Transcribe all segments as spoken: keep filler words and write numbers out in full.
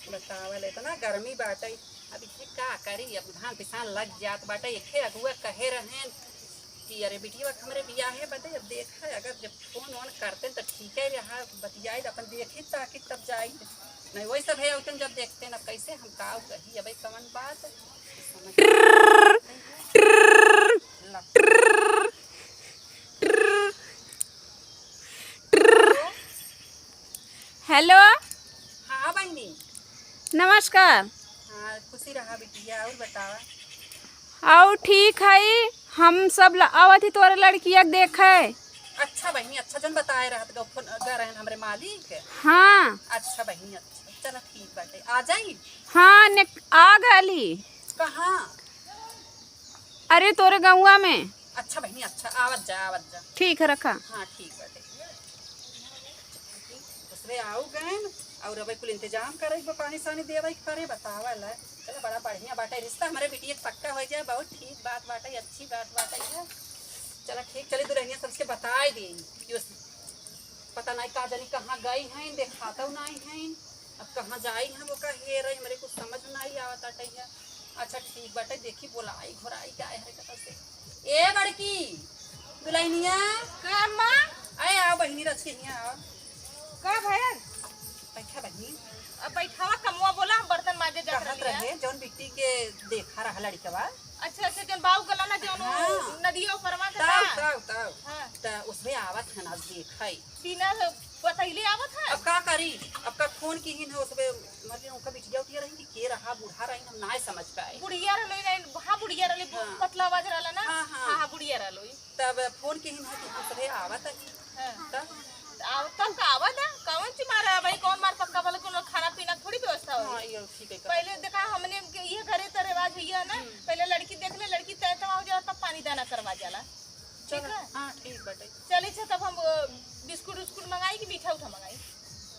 बतावल, इतना गर्मी बाटे, अब इसे का करी? अब धान पिसान लग जात बाटे। एके अगुआ कहे रहेन कि अरे बिटिया के हमरे बियाहे बदे, अब देखा अगर जब फोन वोन करते तो ठीक है रहा, बतियाई अपन देखी ताकि तब जाई, नहीं वही सब है उतन जब देखते न कैसे हम का कही। अब कवन बात समझ ला। हेलो। हाँ बहिनी। नमस्कार। हाँ, खुशी रहा बिटिया, और बतावा? और ठीक है, हम सब ल-, आवत ही तोरे लड़किया के देखे। अच्छा बहिनी, अच्छा, जौन बताए रहत गो फोन ग रहन हमरे मालिक। हाँ। अच्छा बहिनी, अच्छा, चला ठीक बाटे, आ जाई। हाँ, ने, आ गली। कहाँ? अरे तोरे गौवा में। अच्छा बहिनी, अच्छा, आवत जा, आवत जा। ठीक है, रखा। हाँ, ठीक बाटे। दूसरे आऊ गए और अब कुल इंतजाम करे के बा, पानी सानी देवे के पड़े, बतावा ला। चला, बड़ा बढ़िया बाटे, रिश्ता हमरे बिटिया के पक्का हो जाए, बहुत ठीक बात बाटे, अच्छी बात बाटे है। चला ठीक, चली दुल्हनिया सबके बताए दी कि उस पता नहीं का जानी कहाँ गई हैं, देखातौ नहीं हैं। अब कहाँ जाई हम ओका हेरे, हमरे कुछ समझ नहीं आवत आटे है। अच्छा ठीक बाटे, देखी बोलाई घोराई का है कतौ से। ए बड़की दुल्हनिया। का अम्मा? अरे आओ बहिनी रच के हियाँ आओ। का भयल? बैठा बहिनी। अब बैठावा कमवा बोला, हम बर्तन माजे जात कहत रहली है। रहे जौन बिट्टी के देखा रहा लड़कवा। अच्छा अच्छा, जौन बाऊ गला ना जौन हाँ। नदिया ऊपरवा के ताऊ, बा। ताऊ, ताऊ। हाँ। त उसमें आवत है ना देखाई। बिना बतैले आवत है? अब का करी, अब का फोन किहिन है उसबे, मतलब उनका बिटिया उटिया रही कि के रहा, बूढ़ा रही, हम नाय समझ पाए। बुढ़िया रहले, नहीं, हाँ, बुढ़िया रहले, हाँ। पतला आवाज रहला ना। हाँ, हाँ। हाँ, हाँ, बुढ़िया रहलो। तब फोन किहिन है कि हम सभे आवत ही। हाँ। तब? आव, तब का आवा ना, कौन ची मारा है भाई, कौन मार पक्का भले कोनो खाना पीना थोड़ी व्यवस्था होई। हाँ, ये ठीक है। पहले देखा, हमने के ये घरे तो रिवाज हुई है ना, हम्म। पहले लड़की देख ले, लड़की तय तय हो जाला, तब पानी दाना करवा जाला। ठीक चलो, है? हाँ, ठीक बाटे। चली छ, तब हम, अ, बिस्कुट उस्कुट मंगाई कि मीठा उठा मंगाई?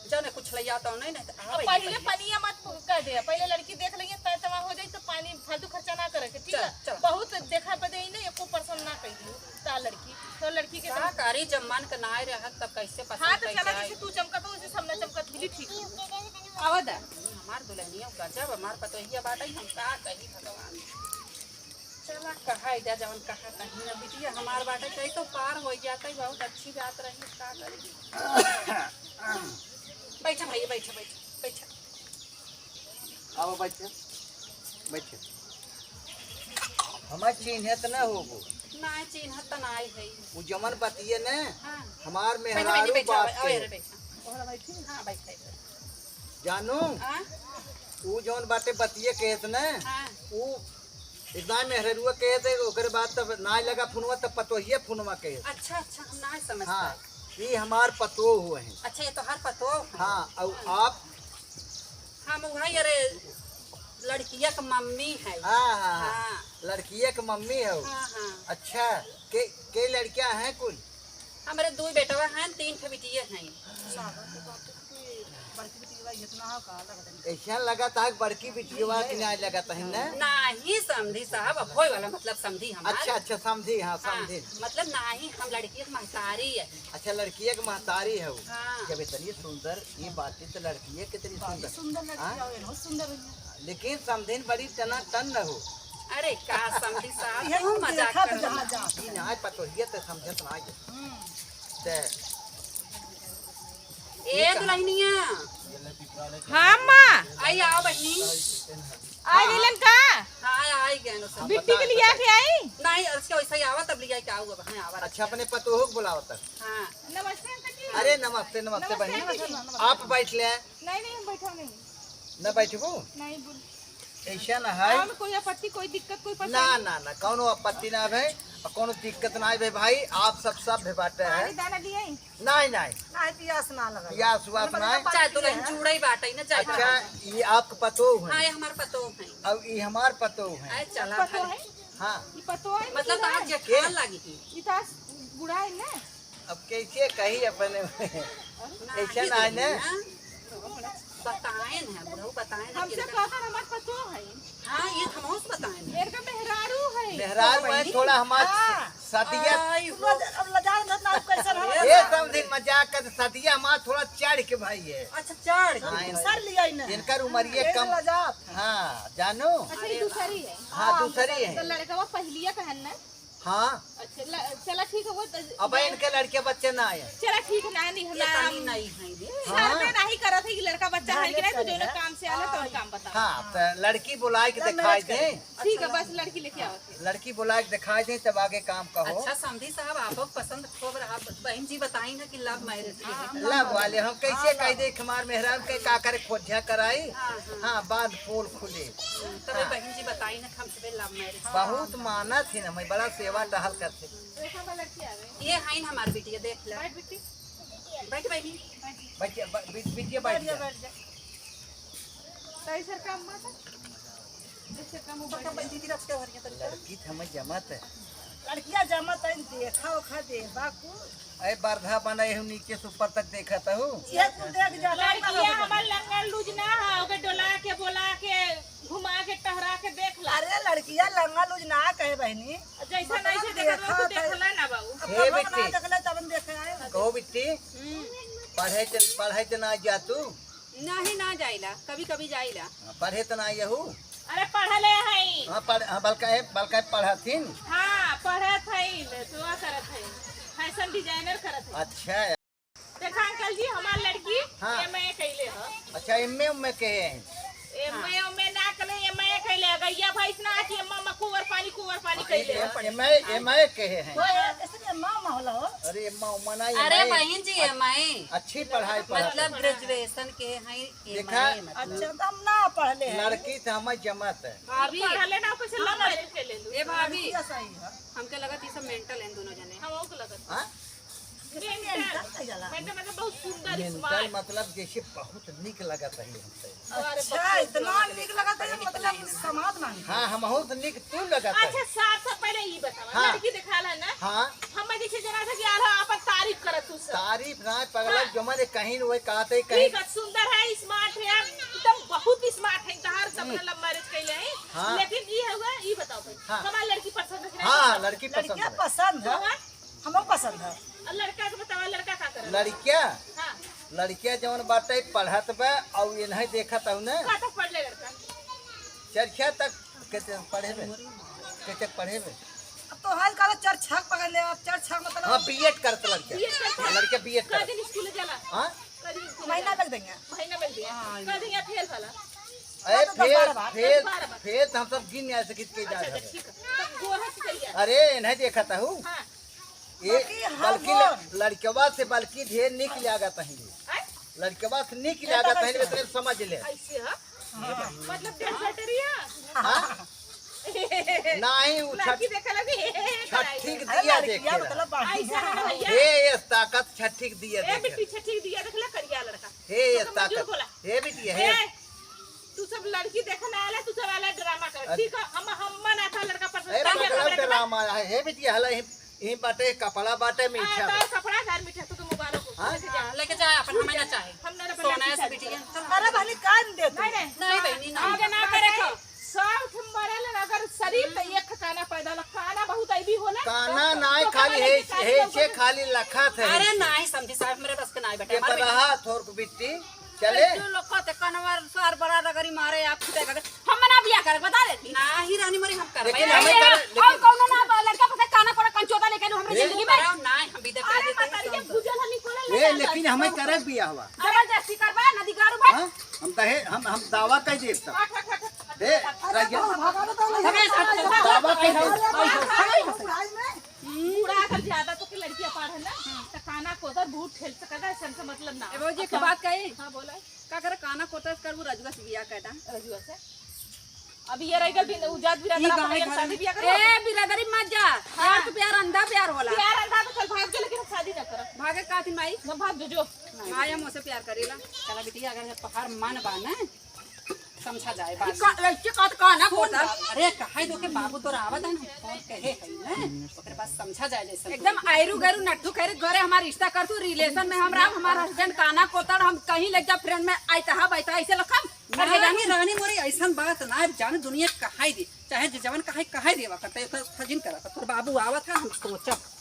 जाने कुछ लइया तो नहीं, नहीं तो अब आवे पहले पहले। पनिया मत कह दे, पहले लड़की देख लइए, तय तमा हो जाई तो पानी फालतू खर्चा ना करे के, ठीक चल, है? चल। बहुत देखा पे दे ही नहीं, एको पसंद ना कही ता लड़की, तो लड़की के का तो करी, जब मन के ना रहत तब कैसे पसंद हाँ, तो कइल चला, जाए? जैसे तू चमकत हो, वैसे सब ना चमकत मिली, ठीक है। आवा दा। हमार दुल्हनिया गजब, हमार पतोहिया बाटे, हम का कही भगवान। चला, कहा इजा जवन कहा कहीं ना बिटिया हमार बाटे, कहीं तो पार हो जाता ही बहुत अच्छी बात रही, का करी। बैठा भैया, बैठा, बैठा, बैठा। आओ बैठा, बैठा। हमार चिन्हत ना होगो। ना, चिन्हत तो ना है। वो जमन बतिये ने, हाँ। हमार बैठा, मेहरारू बैठा, बाप बैठा, के। अरे बैठा। हाँ, बैठा, बैठा। जानू, हाँ? ऊ जौन बाटे बतिये कहत न, हाँ। ऊ इतना मेहररुआ कहत है, ओकरे बाद तब नाय लगा फोनवा, तब पतोहिए फोनवा कहत। अच्छा, अच्छा, हम नाय समझ हाँ, पाए। ई हमार पतोह हुए हैं। अच्छा, ये तोहार पतोह है? हाँ, और हाँ। आप? हम वही, अरे, लड़किया के मम्मी है। हाँ, हाँ, हाँ। हाँ। लड़किया के मम्मी हो? हाँ, हाँ। अच्छा, के, के लड़किया हैं कुल? हमरे दो बेटवा हैं, तीन ठे बिटिया हैं। लागत तो बात है कि बड़की बिटिया इतना हो का लगत है। ऐसा लगत है कि बड़की बिटिया के न्याय लगत है ना? नाही समधी साहब, अब होए वाला मतलब समधी हमार। अच्छा, अच्छा, समधी, हाँ, हाँ, समधी। मतलब नाही, हम लड़की के महतारी है। अच्छा, लड़की के महतारी है वो। हाँ। जब इतनी सुंदर ये बात है तो लड़की कितनी बात सुंदर। सुंदर लड़की हाँ? है, बहुत सुंदर है। लेकिन समधिन बड़ी टना टन न हो। अरे का समधी साहब, ये तू मजाक देखा कर तो रहा। जहाँ जा। ई ना पतोहिया तो समझत ना है। हम्म। ते ए दुल्हनिया। हाँ, अम्मा। आई आओ बहिनी। आई हाँ। गइलन का? हाँ, आई गए ना सब। बिट्टी के लिया के आई? नहीं, उसके वैसे ही आवा, तब लिया के आऊ अब। हाँ, आवा। अच्छा, अपने पतोह के बुलावत है। हाँ। नमस्ते अंकल जी। अरे, नमस्ते, नमस्ते नमस्ते बहिनी। अंकल जी। आप बैठ ले। नहीं, नहीं, हम बैठा नहीं। न बैठबू? नहीं, बोल। ऐसा ना है। हम कोई आपत्ति, कोई दिक्कत, कोई परेशानी? ना, ना, ना, कौनो आपत्ति ना है, और कौनो दिक्कत ना है भाई, आप सब सभ्य बाटे पानी है। दाना दिए? नहीं, नहीं। नहीं, पियास ना लगा। पियास उआस ना है। चाहे दुल्हन चूड़ा ही बाटे ना, चाहे अच्छा, बाटे। ये आपके पतोह है? हाँ, ये हमार पतोह है। अब ये हमार पतोह है। आए चला पतोह भाई। है? हाँ। ये पतोह है, मतलब, मतलब आज है? जेठान लागी थी। ये तो आज बूढ़ा है ना? अब कैसे कही अपने में? ना, ऐसा ये ना है ना? देखिए ना। बताएन है, बुढ़ऊ बताएन है हमसे कि कहता हमार पतोह है। हाँ, ये हमहू से बताएन है। इनका मेहरारू है। मेहरारू है, बहिनी। थोड़ा हमार हाँ। सदिया। आई हो। अब लजा, अब लजा मत ना, कैसे रहा ये समधी मजाक कर, सदिया हमार थोड़ा चढ़ के भाई है। अच्छा, चढ़ के। हाँ, इन-, सर लिया इन्हें। इनकर उमरिये यही कम। से लजात है। हाँ, जानू। अच्छा, ये दूसरी है। हाँ, हाँ, दूसरी है। तो लड़कवा पहलिया कहन ना। हाँ। अच्छा, ल-, चला ठीक है, वो तो अब इनके लड़के बच्चे ना आए। चला ठीक है, ना, नहीं, ये हमारा तनी हम नहीं है ये। हाँ। शर्मे नहीं करत है कि लड़का बच्चा है कि नहीं, तो जो लोग काम से आला तो काम बताओ। हाँ, तो लड़की बुलाए के ना, दिखाई marriage दे। करें। ठीक है, बस लड़की लेके आओ। लड़की बुलाए के दिखाई दे, तब आगे काम कहो। अच्छा समधी साहब, आपो पसंद खूब रहा। बहन जी बताई ना कि love marriage की है। Love वाले हम कैसे कह दे कि हमार मेहराब के का करे खोजिया कराई। हाँ, हाँ। हाँ, बाद पोल खुले। तबे बहन जी बताई ना, हम सबे love marriage। बहुत मानत ही ना, मैं बड़ा सेवा टहल करते। ये है ना हमार बिटिया, देख ले। बैठ बिट्टी। बैठ बहनी। बैठ जा, ब-, बिट-, बिटिया बैठ जा। ताई सर का अम्मा था? जैसे कम उम्र छोटा के। बहन दीदी रख के भरिया तरीका। लड़की तो हमें जमत है। लड़किया जमत है, देखा ओखा दे, बाकू। अरे बरधा बना, एहू नीचे से ऊपर तक देखत हूँ। ये कुल देख जा, लड़किया हमार लंगड़ लूज ना है, ओके डोला के, बोला के, घुमा के, टहरा के देख ला। अरे लड़किया लंगड़ लूज ना कहे बहनी। जैसा मतलब नहीं से देखत देखा बा, तू था। देखला ना बाबू। अब हे कब बिट्टी। ना देखले तब हम देखे आए ना। कहो बिट्टी, हम्म। पढ़े च-, पढ़े च ना जा तू? नहीं, ना जाइला, कभी कभी जाइला। हाँ, पढ़े त ना यहू? अरे पढ़ले हई। हाँ, पढ़-, हाँ, बलका है, बलका है पढ़थिन। हाँ, पढ़त हई, सेवा करत हई, fashion designer करत हई। अच्छा। देखा अंकल जी, हमार लड़की हाँ। M A कइले ह। अच्छा, M A उम्मे के है? M A उम्मे ना कले, M A कइले ह। गैया भैंस ना आती, अम्मा, अम्मा कुंवर पानी, कुंवर पानी हाँ, कइले ह। M A, M A के है? वो यार, कैसे M A उम्मा होला हो? अरे, अम्मा उम्मा ना, अरे M A। बहन जी, M A। अच्छी पढ़ाई पढ़ा मतलब graduation के हैं, देखा? M A मतलब। अच्छा, तो हम ना पढ़ले हैं। लड़की तो हमें जमत है। भाभी। पढ़ले ना, कैसे love marriage कर ले लू? ए भाभी। लड़किया सही है। हमके लगत ई सब mental हैं दोनों जने। हम ओके लगत। हाँ? Mental। Mental मतलब बहुत सुंदर, mental smart। मतलब जैसे बहुत निक लगत है हमसे। अरे अच्छा, बाप रे, इतना निक लगत है, मतलब समाज ना निक। हाँ, हमहू से निक तू लगत है। अच्छा, साफ साफ पहले ई बतावा, हाँ। लड़की देखाला ना? हाँ। हम जैसे जना था कि यार, हाँ, अपन तारीफ करत तू सब। तारीफ ना, पगला, हाँ। जो मने कहीं न वही कहते ही कहीं। ठीक है, सुंदर है, smart है, एकदम बहुत smart है, तहार सब हम्म। Love marriage कैले हैं। हाँ। लेकिन ई हुआ, ई बताओ भाई, हाँ। हमार लड़की पसंद है कि नहीं हाँ, पसंद? लड़की पसंद लड़किया है। पसंद है। तो हाँ? हमहू पसंद है। और लड़का के बतावा, लड़का का करे? लड़किया? हाँ। लड़किया जौन बाटे पढ़त बा, और ये नहीं देखत हूँ ना। का तक पढ़ले लड़का? चरखिया तक के ते पढ़े बे? के तक पढ़े बे? अब तो हाल काला चर छक पकड़ ले, अब चर छक मतलब हाँ, B Ed करत लड़किया। B Ed करत। लड़किया B Ed का करत। दिन स्कूल जाला? हाँ? का दिन स्कूल महीना जाला? भर देंगे। महीना भर देंगे। हाँ। का दिन या फेल वाला? अरे तो फेल, दस बारह बार। फेल, दस बारह बार। फेल तो हम सब गिन नहीं सकित के जा अच्छा, अच्छा, रहे। ठीक है। तो गोरहत कहिया? अरे, नहीं देखत हूँ। हाँ। ए, बाकी हाँ, बल्कि ल-, लड़कवा से बल्कि ढेर निक लागत है। आय? लड़कवा से निक लागत है, इतने समझ ले। ऐसे, हाँ? हाँ। मतलब डेढ़ बैटरिया? हाँ? नहीं, उ लड़की छठ-, देखे लगी, हे, हे, हे, छठी के कराई। दिया अरे, लड़किया देखे। मतलब बाकी ऐसा है भैया। हे, ये ताकत छठी के दिया ए, देखे। बिट्टी छठी के दिया देख ले, करिया लड़का। हे, ये तो तुम ताकत। झूठ बोला। हे बिटिया, हे। ए, तू सब लड़की देखने आला, तू सब आला ड्रामा कर, अच्छा। ठीक है? हम, हम ना था लड़का पसंद ए, करके पगला हमारे के ड्रामा है। हे बिटिया, हला ही, ही बाटे, कपड़ा बाटे, मीठा हाँ, तो बाटे। कपड़ा दार मीठा, तू तो मुबारक हो। हाँ? लेके जा। हाँ, लेके जा, अपन हमें ना चाहे। हम ना अपन सोना लड़की ऐसे शादी बिटिया। करें। अरे बहनी, कान दे तू। नहीं, नहीं। नहीं बहनी, नहीं। आगे ना करे तो। सौ ठुम मरे ले, अगर शरीर तो एक ठिकाना पैदा ला, काना बहुत ऐबी होला। काना तो, नाय तो खाली कमाई है, के है, कान से खाली लखत है। अरे नाय, समधी साहब, मेरे बस के नाय बेटा, ये हमारे पता बेटा। है, थोर को बिट्टी। चले? जो लोग कहते कनवर सार बड़ा रगड़ी मारे, आप खुदे करके। हम ना बिया करे, बता देती। नाही रानी मरी हम करबे लेकिन नहीं। हमें करे, और लेकिन कौनो ना बा, लड़का पता काना कोना कंचोदा लेके आलू हमरे ए? जिंदगी में। अरे नाही, हम बिदा अरे कर देते हैं, पता नहीं, शांत। बुझल हमी कोला ए, लगा लेकिन था। हमें करे बिया हुआ। जबरदस्ती करबा, नदी गाड़ू बा। हाँ? हम तो है, हम, हम दावा कह देब तब। हट, हट, हट, हट। ए, रह गया। दावा कह देब। बुढ़ा अगर ज्यादा तो के लड़कियां पार है ना, तो काना कोतर बहुत खेल सकता है, ऐसा मतलब ना। ए, भौजी, एक बात कही? हाँ, बोला। का करे काना कोतर करबू, रजुआ से बियाह कर दा। रजुआ से? अब ये रह गल बिन-, उजात बिरादर ई अपन गाय एक घर शादी में बियाह करो। ए, बिरादरी मत जा। हाँ। प्यार तो प्यार, अंधा प्यार होला। प्यार अंधा तो चल भाग जा, लेकिन हम शादी ना करब। भागे का थी माई? ना भाग जो, जो। माई हम ओसे प्यार करेला। चला बिटिया, अगर पहाड़ मन बा ना, समझा जाए बात। ई का, लड़की का तो काना सुन, कोतर। अरे, कहे दो के बाबू तोरा आवत है ना, फोन कहे है ना, ओकरे पास समझा जाए जैसे। एकदम आयरू गैरू नट्ठू खैरू घरे हमार रिश्ता कर तू, relation में हम रहा, हमार husband काना कोतर, हम कहीं ले जा friend में आइता है, बैठा ऐसे लखम। अरे, रानी, रानी मोरी ऐसन बात ना, अब जाने दुनिया कहाई दे, चाहे जे जवन कहाई, कहाई देवा करते, तो सजिन करा, तो तोर बाबू आवत है, हम सोचब।